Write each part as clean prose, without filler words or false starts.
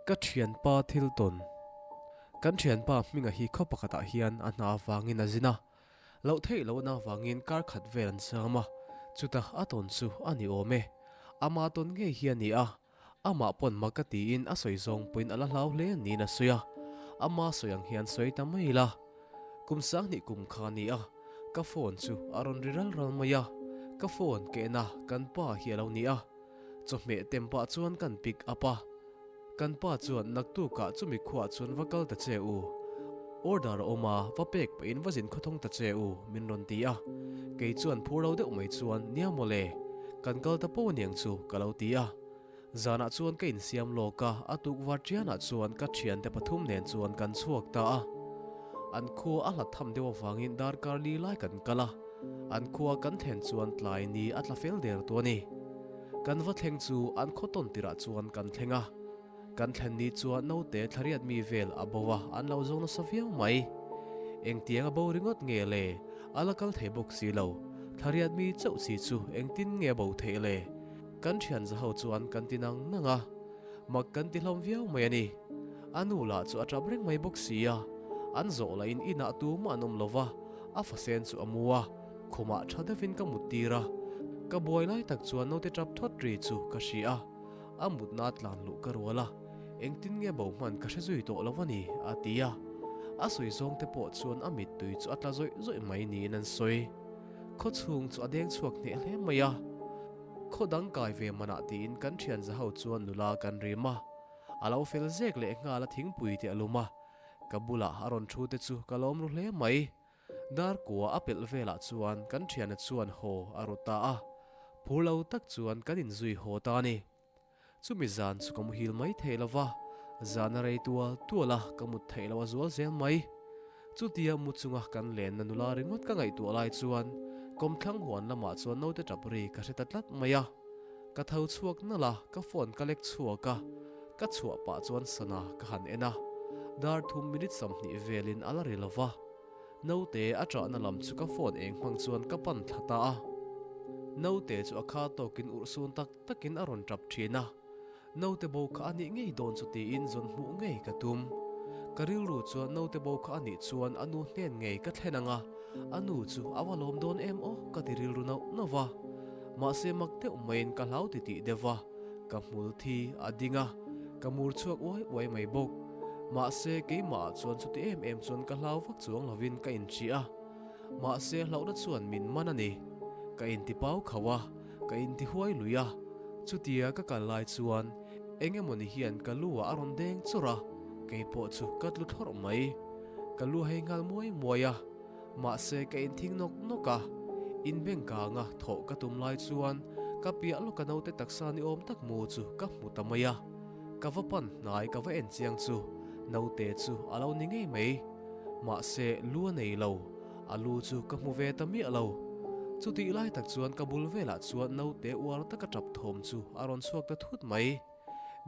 Ka thianpa thil tawn. Kan thianpa hminga hi khaw pakhatah hian a hna avangin a zin a, loh theih lohna avangin kar khat vel an cham a, chutah a tawn chu a ni awm e. Ama tawn ngei hi a ni a, amah pawn mak ka tiin a sawi zawng pawhin a la hlau hle niin a sawi a, ama sawi ang hian sawi ta mai ila. Kum sanghnih kum kha a ni a, ka phone chu a rawn ri ral ral mai a, ka phone ka en a, kan pa hi a lo ni a. Chawhmeh tem pah chuan kan pick up a, kan pa chuan naktukah chumi khuaah chuan va kal ta che u, order a awm a, va pek pahin va zin khawthawng ta che u, min rawn ti a. Kei chuan phur lo deuh mai chuan, Nia mawle, kan kal ta pawh aniang chu, ka lo ti a. Zanah chuan ka insiam lawk a, a tuk var ṭianah chuan ka ṭhiante pathum nen chuan kan chhuak ta a. An khua a hlat tham deuh avangin darkar li lai kan kal a, an khua kan thlen chuan tlai ni a tla fel der tawh a ni. Kan va thleng chu an khaw tawn tirah chuan kan thleng a, kan thlen ni chuan naute thlariat mi vel a bo a, an lo zawng nasa viau mai. Engtiang a bo ringawt nge le? A la kal thei bawk si lo. Thlariat mi chauh si chu engtin nge a bo theih le? Kan thian za ho chuan kan ti nang nang a, mak kan ti hlawm viau mai a ni. A nu lah chu a tap reng mai bawk si a, an zawh lahin inah tumah an awm lo va, a fasen chu a mu a, khumah tha deuhin ka mut tir a, ka buai lai tak chuan naute tap thawt ri chu ka hria a, a mutna tlan luh ka rual a, engtin nge bo hman ka hre zui tawh lo a ni, a ti a, a sawi zawng te pawh chuan a mittui chu a tla zawih zawih mai niin an sawi. Khaw chhung chu a deng chhuak hneh hle mai a, khaw dang kai ve manah tiin kan thian za ho chuan nula kan rim a, a lo fel zek leh nghal a thingpui te a lum a, ka bulah a rawn thu te chu ka lawm ru hle mai. Dar kua a pelh velah chuan kan thiana chuan haw a rawt ta a, phur lo tak chuan kan inzui haw ta a ni. Chumi zan chu ka muhil mai thei lo va, zan a rei tual tual a, ka mut theih loh a zual zel mai. Chutia mu chunga kan lenna nula ringawt ka ngaihtuah lai chuan kawmthlang huan lamah chuan naute tap ri ka hre ta tlat mai a. Ka tho chhuak nalh a, ka phone ka lek chhuak a, ka chhuah pah chuan sana ka han en a, dar thum minute 20 velin a la ri lo va. Naute a ṭahna lam chu ka phone eng hmang chuan ka pan thla ta a. Naute chu a kha tawkin urhsun tak takin a rawn tap thin a, naute bo kha a nih ngei dawn chu tiin zawn hmuh ngei ka tum. Ka rilru chuan naute bo kha a nih chuan a nu hnen ngei ka thlen ang a, a nu chu a va lawm dawn em aw ka ti rilru nauh nauh a. Mahse mak deuh maiin ka hlau ti tih deuh a, ka hmul thi a ding a, ka mur chhuak uai uai mai bawk. Mahse keimah ah chuan chuti em em chuan ka hlau vak chuang lovin ka inhria a, mahse hlauhna chuan min man a ni. Ka intipau khauh a. Ka intihuai lui a, chutia ka kal lai chuan eng emawni hian ka lu ah a rawn deng chawrh a, kei pawh chu ka tlu thlawrh mai. Ka lu hei nghal muai muai a, mahse ka inthing nawk nawk a, inbeng kanga thawh ka tum lai chuan ka piah lawka naute taksa ni awm tak mu chu ka hmu ta mai a, ka va pan hnai ka va en chiang chu naute chu a lo ni ngei mai. Mahse lu a nei lo. A lu chu ka hmu ve ta miah lo. Chutih lai tak chuan ka bul velah chuan naute uar taka tap thawm chu a rawn chhuak ta thut mai.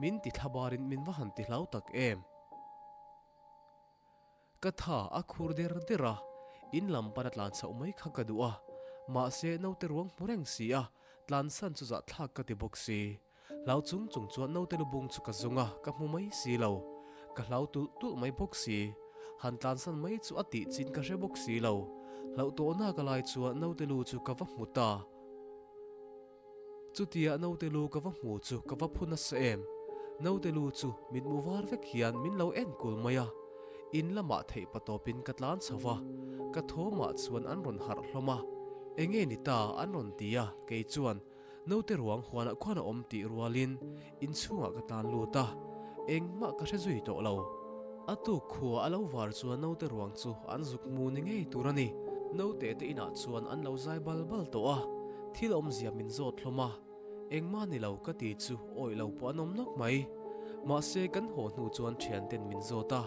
Min ti thla barin min va han ti hlau tak em. Ka tha a khur der der a, in lam pana tlan chhoh mai kha ka duh a, mahse naute ruang hmu reng si a, tlansan chu zahthlak ka ti bawk si. Hlau chung chung chuan naute lubung chu ka zung a, ka hmu mai si lo. Ka hlau tulh tulh mai bawk si. Han tlansan mai chu a tih chin ka hre bawk si lo. Hlauh tawhna ka lai chuan naute lu chu ka va hmu ta. Chutia naute lu ka va hmu chu ka va phu nasa em. Naute lu chu mitmu var vek hian min lo en kul mai a. In lamah theih patawpin ka tlan chho va, ka thawmah chuan an rawn harh hlawm a. Enge ni ta an rawn ti a, kei chuan Naute ruang huanah khuan a awm tih rualin inchhungah ka tan lut a, engmah ka hre zui tawh lo. A tuk khua a lo var chuan naute ruang chu an zuk hmu ni ngei tur a ni. Naute te inah chuan an lo zai bal bal tawh a, thil awmzia min zawt hlawm a, engmah ni lo ka ti chu awih lo pawh an awm nawk mai. Mahse kan haw hnu chuan thianten min zawt a,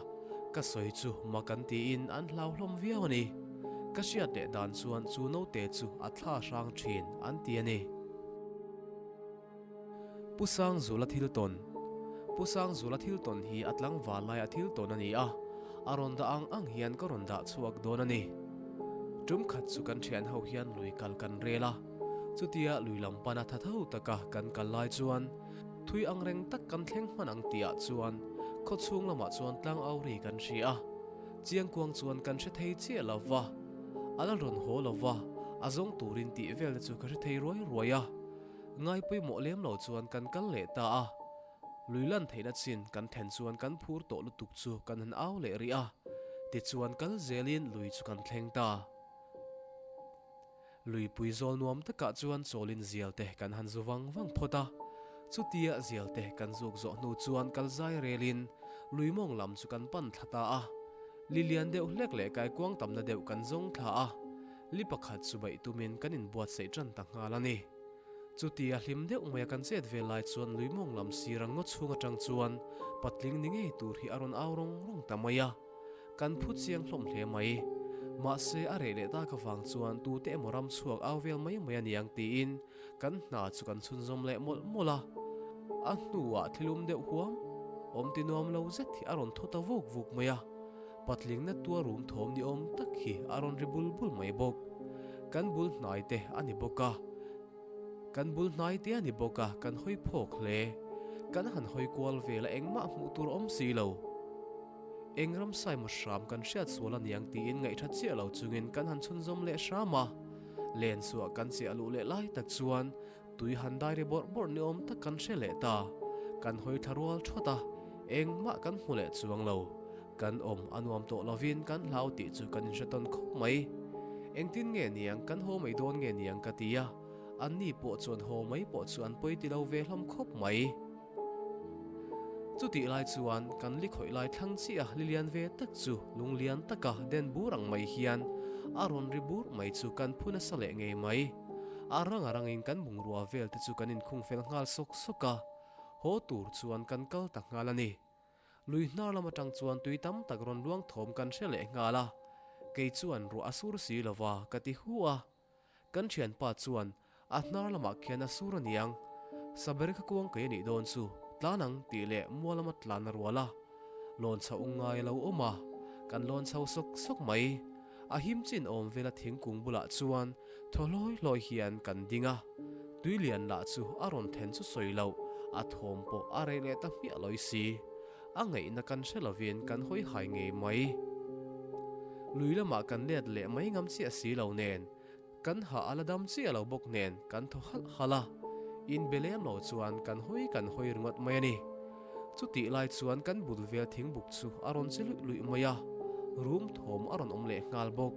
ka sawi chu mak an tiin an hlau hlawm viau a ni. Ka hriat leh dan chuan chu naute chu a thla hrang thin an ti a ni. Pu Sangzula thil tawn Pu Sangzula thil tawn hi a tlangval laia thil tawn a ni a, a rawn dah ang ang hian ka rawn dah chhuak dawn a ni. Tum khat chu kan thian ho hian lui kal kan rel a, chutia lui lam pana tha tho taka kan kal lai chuan thui ang reng tak kan thleng hman ang tihah chuan. Khaw chhung lamah chuan tlang au ri kan hria a, chiangkuang chuan kan hre thei chiah lo va, a la rawn haw lo va, a zawng turin tih vel te chu ka hre thei ruai ruai a. Ngai pawimawh lem lo chuan kan kal leh ta a, lui lan theihna chin kan then chuan kan phur tawh lutuk chu kan han au leh rih a, tichuan kal zelin lui chu kan thleng ta. Luipui zawl nuam takah chuan chawlin zial te kan han zu vang vang phawt a, chutia zial te kan zuk zawh hnu chuan kal zai relin lui mawng lam chu kan pan thla ta a. Li lian deuh hlek leh kaikuang tamna deuh kan zawng thla a, li pakhat chu baih tumin kan inbuatsaih tan ta nghal a ni. Chutia hlim deuh maia kan chet ve lai chuan lui mawng lam sir ang ngaw chhung atang chuan patling ni ngei tur hi a rawn au rawng rawng ta mai a. Kan phu chiang hlawm hle mai. Mahse a reh leh tak avang chuan tute emaw ram chhuak au vel mai mai a niang tiin kan hna chu kan chhunzawm leh mawlh mawlh a. A hnuah thilum deuh huam awm ti nuam lo zet hi a rawn thaw ta vuk vuk mai a. Patling na tua rum thawm ni awm tak hi a rawn ri bul bul mai bawk. Kan bul hnai te a ni bawk a. Kan bul hnai te a ni bawk a, kan hawi phawk hle. Kan han hawi kual vel a engmah hmuh tur awm si lo. Eng ramsai maw hram kan hriat sual a niang tiin ngaihṭha chiah lo chungin kan han chhunzawm leh hram a. Len chhuah kan chiah luh leh lai tak chuan tui han dai ri bawrh bawrh ni awm tak kan hre leh ta. Kan hawi thla rual thawt a, engmah kan hmu leh chuang lo. Kan awm a nuam tawh lovin kan hlau tih chu kan inhre tawn khawp mai. Engtin nge niang kan haw mai dawn nge niang ka ti a, anni pawh chuan haw mai pawh chu an pawi ti lo ve hlawm khawp mai. Chutih lai chuan kan li khawih lai thlang chiah a li lian ve tak chu lung lian taka den bur ang mai hian a rawn ri bur mai chu kan phu nasa leh ngei mai. A rang a rangin kan bungrua vel te chu kan inkhung fel nghal sawk sawk a, haw tur chuan kan kal ta nghal a ni. Lui hnar lam atang chuan tui tam tak rawn luang thawm kan hre leh nghal a, kei chuan ruah a sur si lova ka ti hu a. Kan thianpa chuan a hnar lamah khian a sur aniang, Saber kha kuang kei anih dawn chu, tlan ang tih leh mual lama tlan a rual a. Lawn chho ngai a lo awm a, kan lawn chho sawk sawk mai. A him chin awm vela thingkung bulah chuan thaw hlawi hlawi hian kan ding a. Tui lian lah chu a rawn then chu sawi loh, a thawm pawh a reh leh ta hmiah lawi si. A ngaihna kan hre lovin kan hawi hai ngei mai. Lui lamah kan let leh mai ngam chiah si lo nen, kan hah a la dam chiah lo bawk nen kan thaw halh halh a. Inbe lem lo chuan kan hawi kan hawi ringawt mai a ni. Chutih lai chuan kan bul vel thingbuk chu a rawn che luih luih mai a, rum thawm a rawn awm leh nghal bawk.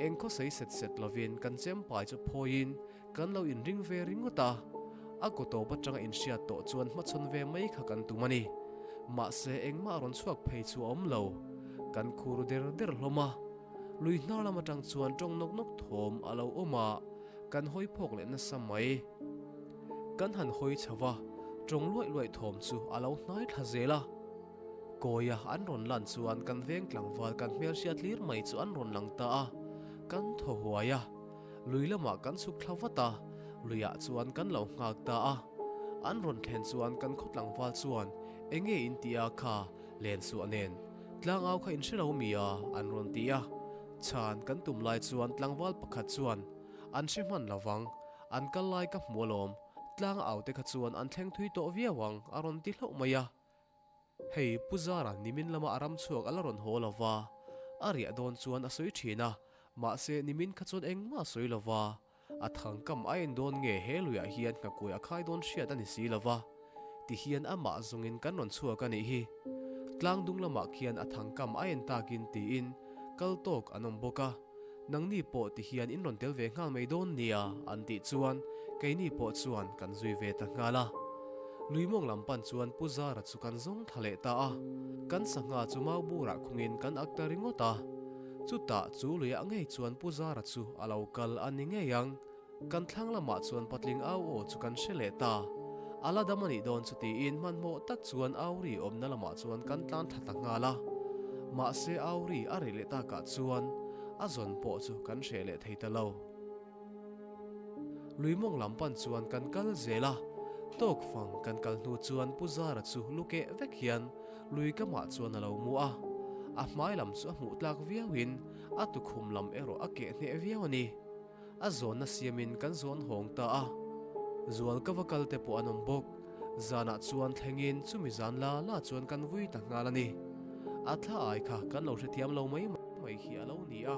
Eng khawsei set set lovin kan chempai chu phawiin Kan lo inring ve ringawt a, a kaw tawp atanga inhriat tawh chuan hmachhawn ve mai kha kan tum a ni. Mahse engmah rawn chhuak phei chu a awm lo. Kan khur der der hlawm a. Lui hnar lam atang chuan tawng nawk nawk thawm a lo awm a, kan hawi phawk leh nasa mai. Kan han hawi chho va, tawng luaih luaih thawm chu a lo hnai thla zel a. Kawia an rawn lan chuan kan veng tlangval kan hmelhriat hlir mai chu an rawn lang ta a, kan thaw huai a. Lui lamah kan chhuk thla vat a, luiah chuan kan lo nghak ta a. An rawn thlen chuan kan khaw tlangval chuan enge in ti a kha len suah nen tlangau kha in hre lo mi a an rawn ti a. Chhan kan tum lai chuan tlangval pakhat chuan an hre hman lo vang, an kal lai ka hmu alawm, tlangau te kha chuan an thleng thui tawh viau ang a rawn ti hlauh mai a. Hei, Pu Zara nimin lama a ram chhuak a la rawn haw lo va, a riah dawn chuan a sawi thin a, mahse nimin kha chuan engmah a sawi lo va, a thangkam a en dawn nge he luiah hian nghakuai a khai dawn hriat a ni si lo va, tihian amah zawngin kan rawn chhuak a nih hi. Tlang dung lamah khian a thangkam a en takin tiin kal tawk an awm bawk a. Nangni pawh ti hian in rawn tel ve nghal mai dawn nia an tih chuan keini pawh chuan kan zui ve ta nghal a. Lui mawng lam pan chuan Pu Zara chu kan zawng thla leh ta a. Kan sangha chu mau burah khungin kan ak ta ringawt a. Chutah chu luiah ngei chuan Pu Zara chu a lo kal a ni ngei ang. Kan thlang lamah chuan patling au aw chu kan hre leh ta. A la dam a nih dawn chu tiin hmanhmawh tak chuan Auri awmna lamah chuan kan tlan thla ta nghal a. Mahse Auri a reh leh takah chuan a zawn pawh chu kan hreh leh thei ta lo. Lui mawng lam pan chuan kan kal zel a. Tawk fang kan kal hnu chuan Pu Zara chu lu keh vek hian lui kamah chuan a lo mu a. A hmai lam chu a hmuh tlak viauin a tukhum lam erawh a keh hneh viau a ni. A zawnna siamin kan zawn hawng ta a, zual ka va kal te pawh an awm bawk. Zanah chuan thlengin chumi zan la la chuan kan vui ta nghal a ni. A thla ai kha kan lo hrethiam lo mai mai hi a lo ni a.